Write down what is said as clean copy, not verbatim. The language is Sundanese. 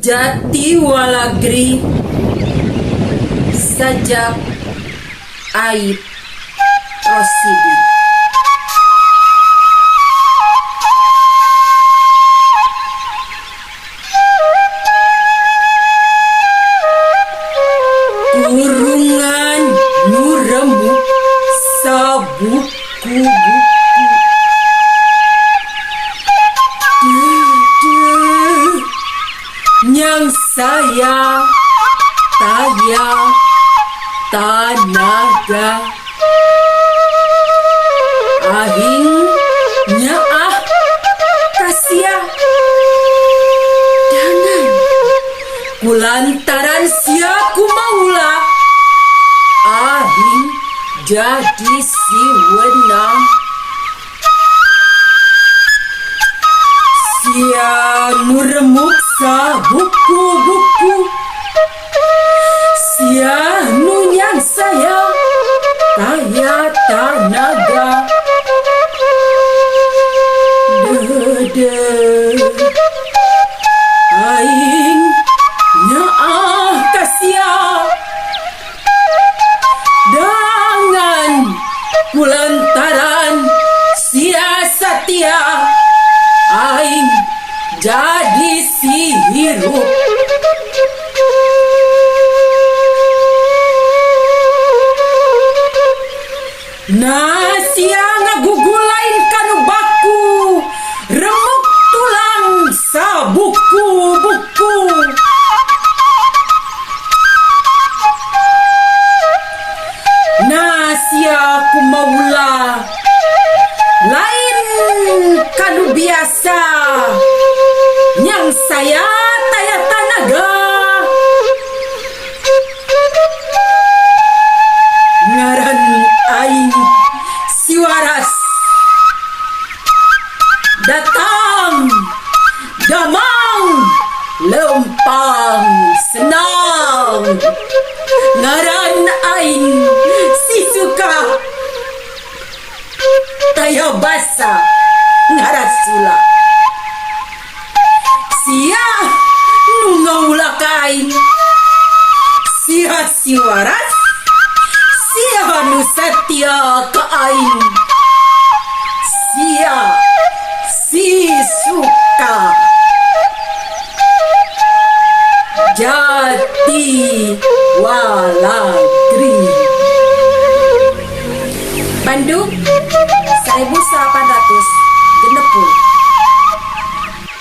Jati Walagri Sajak Aib Rosidi. Kurungan nu remuk sabuku-buku. Duh, nyang saya taya tanaga aing nyaah ka sia dangan kulantaran sia kumaula aing jadi si wenang. Sia nu remuk sabuku-buku. Sia nu nyang saya taya tanaga. Deudeuh aing nyaah ka sia. Dangan kulantaran sia satia aing jadi si hirup. Nah sia ngagugulain kanu baku remuk tulang sabuku-buku. Nah sia kumaula lain kanu biasa nyang saya taya tanaga. Ngaran aing si waras datang damang lempang senang. Ngaran aing si suka taya basa ngarasula. Sia nu ngaula ka aing. Sia si waras, sia nu satia ka aing. Sia si suka.